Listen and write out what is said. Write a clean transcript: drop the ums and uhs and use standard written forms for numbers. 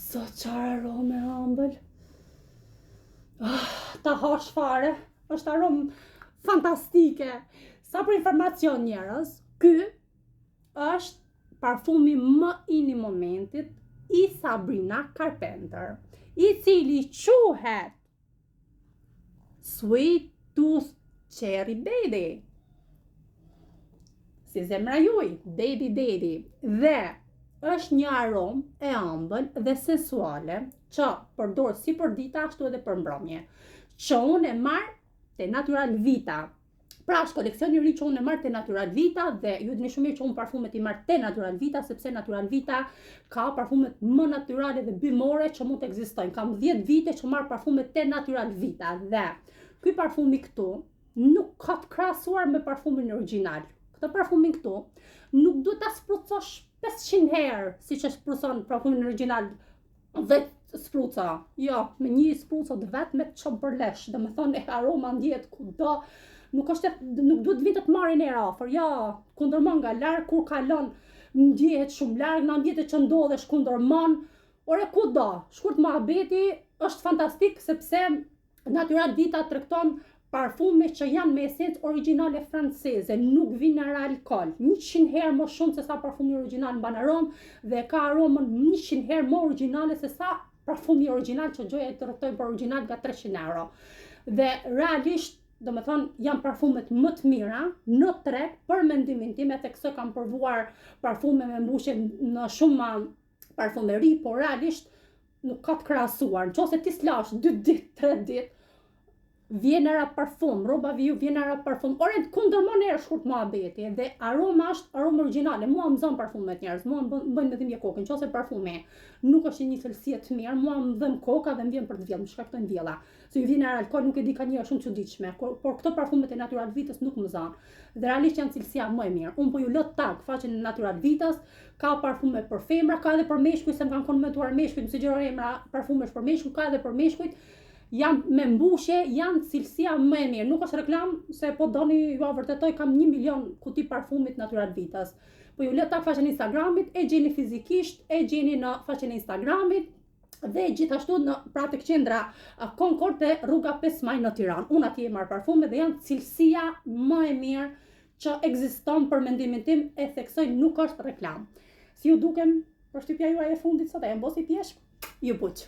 Zot, çfarë arome e ëmbël. Ah, ta hash fare, është aromë fantastike. Sa për informacion njerëz, ky është parfumi më in i momentit i Sabrina Carpenter, i cili quhet Sweet Tooth Cherry Baby. Si zemra juj, baby baby. Dhe është një aromë e ëmbël dhe sensuale që përdor si për ditë ashtu edhe për mbrëmje. Që unë e marr te Natural Vita. Pra është koleksion i ri që unë e marr te Natural Vita dhe ju dini shumë mirë që unë parfumet i marr te Natural Vita sepse Natural Vita ka parfumet më natyrale dhe bimore që mund të ekzistojnë. Kam 10 vite që marr parfumet te Natural Vita dhe ky parfumi këtu nuk ka të krahasuar me parfumin origjinal. Këtë parfumin këtu nuk duhet ta sprucosh 500 herë siç e sprucon parfumin origjinal 10 spruca. Jo, me një spruco të vetme të çon për lesh, domethënë e aroma ndjehet kudo. Nuk është nuk duhet të vinë të marrin erë afër. Jo, kundërmon nga larg kur kalon ndjehet shumë larg në ambiente që ndodhesh kundërmon. Ore kudo, shkurt muhabeti është fantastik sepse Natural Vita tregton parfume që janë me esencë origjinale franceze, nuk vijnë era alkool, 100 herë më shumë se sa parfumi origjinal mban aromë dhe ka aromën 100 herë më origjinale se sa parfumi origjinal që gjoja i tregtojnë për origjinal nga 300 euro. Dhe realisht domethënë, janë parfumet më të mira në treg për mendimin tim, e theksoj kam provuar parfume me mbushje në shumë parfumeri, por realisht nuk ka të krahasuar. Në qoftë se ti s'lash 2 ditë, 3 ditë, vjen era parfum, rroba viju vjen era parfum. Ore kundërmon erë shkurt muhabeti dhe aroma është aromë origjinale. Mua më zon parfumet njerëz, mua më bëjnë me dhimbje kokën. Nëse parfumi nuk është i një cilësie të mirë, mua më dhemb koka dhe më vjen për të vjellë, më shkaktojnë vjella. Se ju vjen era alkool, nuk e di ka një erë shumë çuditshme, por, por këto parfumet e Natural Vitës nuk më zon. Dhe realisht janë cilësia më e mirë. Unë po ju lë tag faqen e Natural Vitës, ka parfume për femra, ka edhe për meshkuj, se më kanë komentuar meshkujt, më sugjerojnë emra parfumesh për meshkuj, ka edhe për meshkujt. Janë me mbushje, janë cilësia më e mirë. Nuk është reklam, se po doni jua vërtetoj, kam 1 milion kuti parfumit Natural Vitës. Po ju lë tag faqen e Instagramit, e gjeni fizikisht, e gjeni në faqen e Instagramit, dhe gjithashtu në pra tek qendra Concord te rruga 5 Maj në Tiranë. Unë atje i marr parfume dhe janë cilësia më e mirë që ekziston për mendimin tim, e theksoj nuk është reklam. Si ju dukem përshtypja juaj e fundit sot, e jam bo si pjeshkë? Ju puq.